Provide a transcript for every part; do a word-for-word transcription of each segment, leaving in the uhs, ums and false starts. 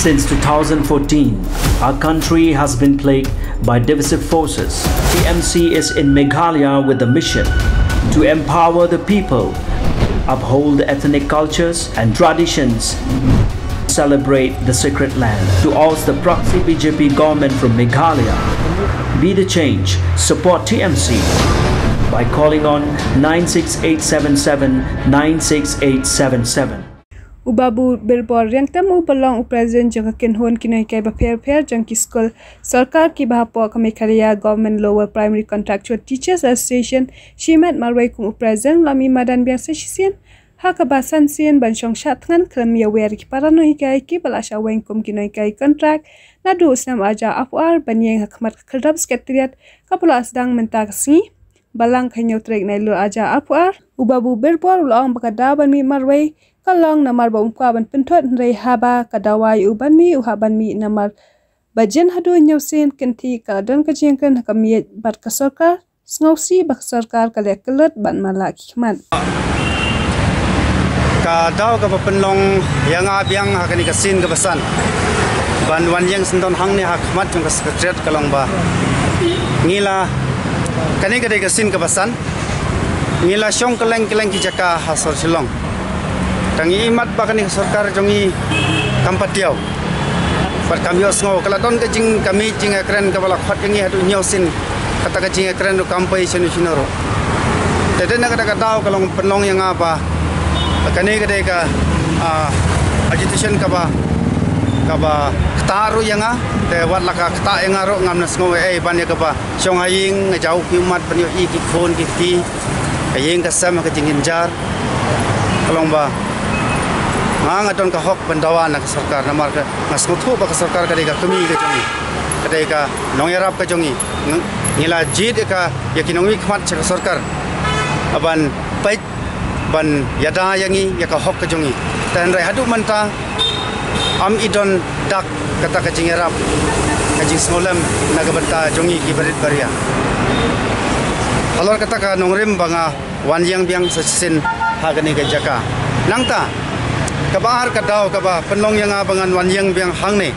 Since two thousand fourteen, our country has been plagued by divisive forces. T M C is in Meghalaya with the mission to empower the people, uphold ethnic cultures and traditions, celebrate the sacred land. To oust the proxy B J P government from Meghalaya, be the change, support T M C by calling on nine six eight seven seven nine six eight seven seven. U Babu Birbor Riangtam uba long u president jong ka kynhun ki nonghikai bapher bapher jong ki skul sorkar kiba hapoh ka Meghalaya Government Lower Primary Contractual Teachers Association, shimet marwei kum u president, la mih madan biang sa shisien ha kaba san sien ban shong shad thngan khlem ïawer ki para nonghikai kiba la shah weng kum ki nonghikai kontrak naduh u snem ar hajar arphew ar ban ïeng ha khmat ka khyrdop Secretariat kaba la sdang mynta ka sngi. Balang ka hynñiew tarik Nailur ar hajar arphew ar, u Babu Birbor u la ong ba ka daw ban mih marwei ka long namar ba um kwah ban pynthut, hynrei haba ka dawa ïa u ban mih, u hap ban mih namar ba jin haduh hynñiew sien kynthih ka la don ka jingkren ha ka miej bad ka sorkar, sngewsih ba ka sorkar ka leh kyllut bad malah ki khmat. Ka daw kaba pynlong ïa nga biang ha kane ka sien kaba san ban wan ïeng syndon hangne ha khmat jong ka Secretariat ka long ba ngi la, kane ka dei ka sien kaba san ngi la shong kylleng kylleng ki jaka ha sor Shillong. Tang ngi ïohi mat ba kane ka sorkar jong ngi kam pat ïoh bad kam ïohsngew, ka la don ka jing, ka miej jingïakren kaba la khot ïa ngi haduh hynñiew sien, kata ka jingïakren ruh kam poi shano shano ruh. Te dei na kata ka daw ka long pynlong ïa nga ba kane ka dei ka, ah, agitation kaba, kaba ktah ruh ïa nga. Te wat la ka ktah ïa nga ruh ngam da sngew ei ei ban ïa kaba shong ha ïing nga jaw ki ummat ban ïohi ki khun ki kti, ka ïing ka sem ha ka jingjynjar. Ka long ba nga, nga don ka hok ban dawa na ka sorkar, namar ka, nga sngewthuh ba ka sorkar ka dei ka kmie ka jong ngi, ka dei ka nongïarap ka jong ngi. Ngi, ngi la jied ïa ka, ïa ki nongmihkhmat sha ka sorkar ban peit, ban ïada ïa ngi ïa ka hok ka jong ngi. Te hynrei haduh mynta ym i don dak kata ka jingïarap, ka jingsngewlem na ka bynta jong ngi ki barit baria. Halor kata ka nongrim ba nga wan ïeng biang sa shisien ha kane ka jaka. Nangta kaba ar ka daw kaba pynlong ïa nga ba ngan wan ïeng biang hangne,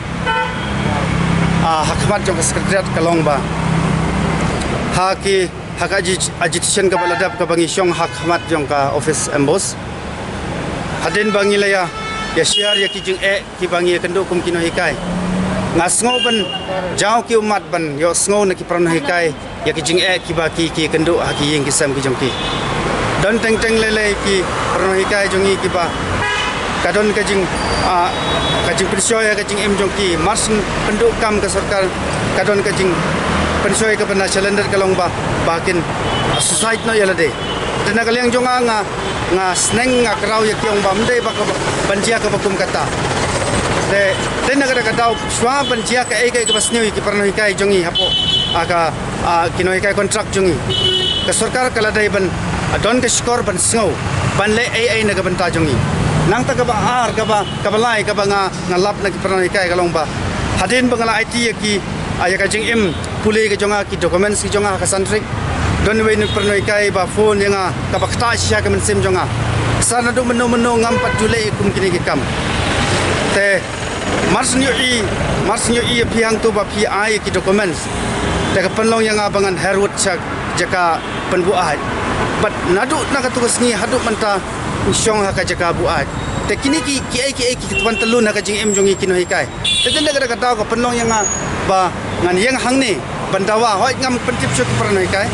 ah, ha khmat jong ka Secretariat ka long ba ha ki, ha ka agi-, agitation kaba la dep kaba ngi shong ha khmat jong ka office MBOSE, hadien ba ngi la ïa, ïa share ïa ki jingeh kiba ngi ïakynduh kum ki nonghikai, nga sngew ban jaw ki ummat ban ïohsngew na ki para nonghikai ïa ki jingeh kiba ki, ki ïakynduh ha ki ïing ki sem ki jong ki. Don teng teng lei lei ki para nonghikai jong ngi kiba ka don ka jing, ah, ka jingpynshoi ha ka jingim jong ki. Mar shu pynduh kam ka sorkar, ka don ka jingpynshoi kaba na shalyndet ka long ba, ba kin, ah, suicide noh ïa lade. Te na ka liang jong nga, nga, nga sneng, nga kraw ïa ki, ong ba ym dei ba ka, ban jia kaba kum kata. Te, te na kata ka daw shuwa ban jia kaei kaei kaba sniew ïa ki para nonghikai jong ngi hapoh, ah, ka, ah, ki nonghikai kontrak jong ngi, ka sorkar ka la dei ban, ah, don ka shkor ban sngew, ban leh ei ei na ka bynta jong ngi. Nangta kaba ar, kaba, kaba lai kaba nga, nga lap na ki para nonghikai ka long ba hadien ba nga la aiti ïa ki, ah, ïa ka jingim pule ka jong nga, ki documents ki jong nga ha ka San Tarik, don iwei na ki para nonghikai ba phone ïa nga kaba ktah shisha ka mynsiem jong nga. Sa naduh mynno mynno ngam pat ju leh ïa kum kine ki kam. Te mar shu ïohi, mar shu ïohi ïa phi hangto ba phi ai ïa ki documents, te ka pynlong ïa nga ba ngan her wut sha jaka pynbuaid. Bad naduh na kato ka sngi haduh mynta ngi shong ha ka jaka buaid. Te kine ki, kiei kiei ki, ki wan tylun ha ka jingim jong ngi ki nonghikai. Te dei na kata ka daw ka pynlong ïa nga ba ngan ïeng hangne ban dawa, hooid ngam pyntip shuh ki para nonghikai.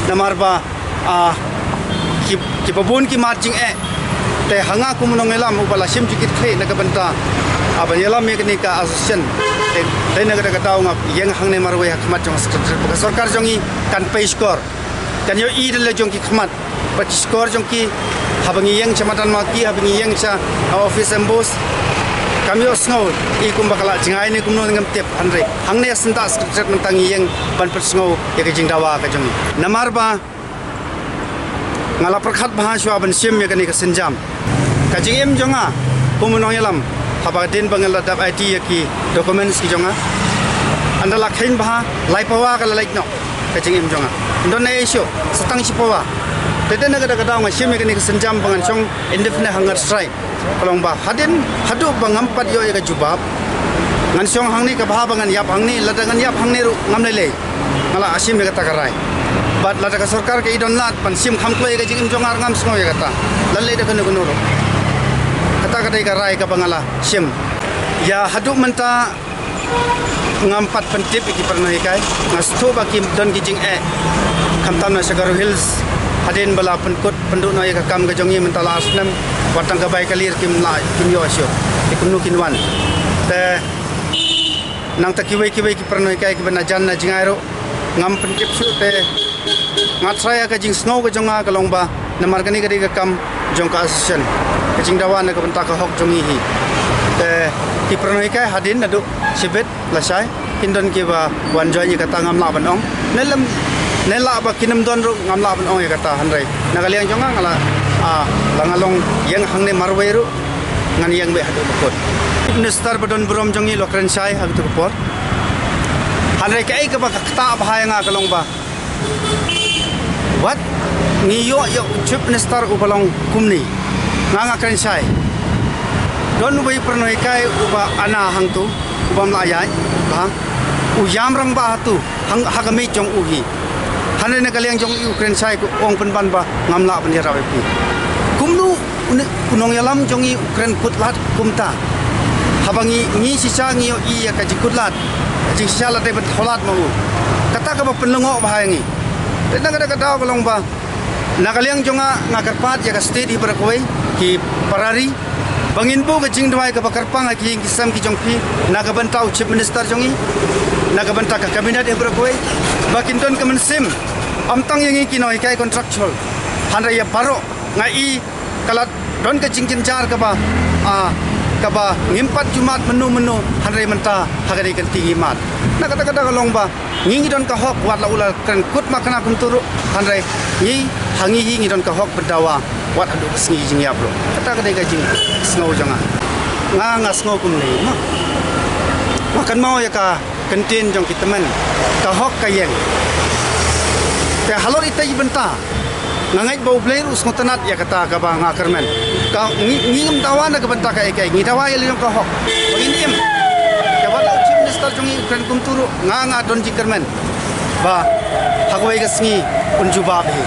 Namar ba, ah, ki, kiba bun ki mad jingeh. Te ha nga kum u nongïalam uba la shim jingkitkhlieh na ka bynta, ah, ban ïalam ïa kane ka association, te dei na kata ka daw nga ïeng hangne marwei ha khmat jong ka Secretariat ba ka sorkar jong ngi kan pei shkor, kan ïohi da la jong ki khmat. Bad ki shkor jong ki, haba ngi ïeng sha madan ma ki, haba ngi ïeng sha, ah, office MBOSE, kam ïohsngew i kumba ka la jngai ne kumno ngam tip, hynrei hangne ha syndah Secretariat mynta ngi ïeng ban pynsngew ïa ka jingdawa ka jong ngi. Namar ba nga la pyrkhat bha shuwa ban shim ïa kane ka sienjam. Ka jingim jong nga kum u nongïalam, haba hadien ba nga la dep aiti ïa ki documents ki jong nga, ynda la kheiñ bha, lai pawa ka la leit noh ka jingim jong nga. Ym don ei ei shuh, sa tang shi pawa. Te na kata ka daw nga shim ïa kane ka sienjam ba ngan shong indefinite hunger strike. Ka long ba hadien haduh ba ngam pat ïoh ïa ka jubab, ngan shong hangne, ka bha ba ngan ïap hangne, lada ngan ïap hangne ruh ngam lei lei. Nga la shim ïa kata ka rai. Bad lada ka sorkar ka i don lad ban shim kham kloi ïa ka jingim jong nga ruh ngam sngew ïa kata. Lada lei da kano kano ruh. Kata ka dei ka rai kaba nga la shim. Ïa haduh mynta ngam pat pyntip ïa ki para nonghikai. Nga sngewthuh ba ki don ki jingeh, khamtam na sha Garo Hills, hadien ba la pynkut pynduh noh ïa ka kam ka jong ngi mynta la ar snem, wat tang ka bai ka lir kim lah, kim ïoh shuh. Te kumno kin wan? Te nangta kiwei kiwei ki para nonghikai kiba na jan na jngai ruh ngam pyntip shuh. Te nga tharai ïa ka jingsngew ka jong nga ka long ba namar kane ka dei ka kam jong ka association, ka jingdawa na ka bynta ka hok jong ngi hi. Te ki para nonghikai hadien naduh shibit lashai kin don kiba wan join ïa kata, ngam lah ban ong. Ne lem, ne lah ba kin ym don ruh ngam lah ban ong ïa kata. Hynrei na ka liang jong nga, nga la, ah, la nga long ïeng hangne marwei ruh, ngan ïeng beit haduh ba kut. Chief Minister ba don burom jong ngi u la kren shai ha katu ka por. Hynrei kaei kaba ka ktah bha ïa nga ka long ba wat ngi ïoh ïa u Chief Minister uba long kumne. Nga, nga kren shai. Don uwei u para nonghikai uba ana hangtu, uba ym lah ïaid bha. U ïam rangbah hatu, hang, ha ka miej jong u hi. Hynrei na ka liang jong i u kren shai, u ong pynban ba ngam lah ban ïarap ïa phi. Kumno une u nongïalam jong ngi u kren kut lad kumta? Haba ngi, ngi shisha ngi ïohi ïa ka jingkut lad, ka jingshisha lad dei ban thoh lad ma u. Kata kaba pynlyngngoh bha ïa ngi. Te na kata ka daw ka long ba na ka liang jong nga, nga kyrpad ïa ka state hi baroh kawei, ki para ri, ba ngin buh ka jingduwai kaba kyrpang ha ki ïing ki sem ki jong phi, na ka bynta u Chief Minister jong ngi, na ka bynta ka cabinet hi baroh kawei, ba kin don ka mynsiem, ym tang ïa ngi ki nonghikai contractual, hynrei ïa baroh. Nga i ka la don ka jingjynjar kaba, ah, kaba ngim pat ju mad mynno mynno, hynrei mynta ha kane ka kynti ngi mad. Na kata ka daw ka long ba ngi, ngi don ka hok, wat la u la kren kut makna kumtu ruh, hynrei ngi, ha ngi hi ngi don ka hok ban dawa wat haduh ka sngi jingïap ruh. Kata ka dei ka jingsngew jong nga. Nga, nga sngew kumne, ma, nga kynmaw ïa ka ktien jong ki tymmen, ka hok ka ïeng. Te halor ita i bynta nga ngeit ba U Blei ruh u sngewtynnat ïa kata kaba nga kyrmen. Ka ngi, ngim dawa na ka bynta kaei kaei, ngi dawa ïa la jong ka hok ba ngin im. Te wat la u Chief Minister jong ngi u kren kumtu ruh, nga, nga don jingkyrmen ba ha kawei ka sngi un jubab hi.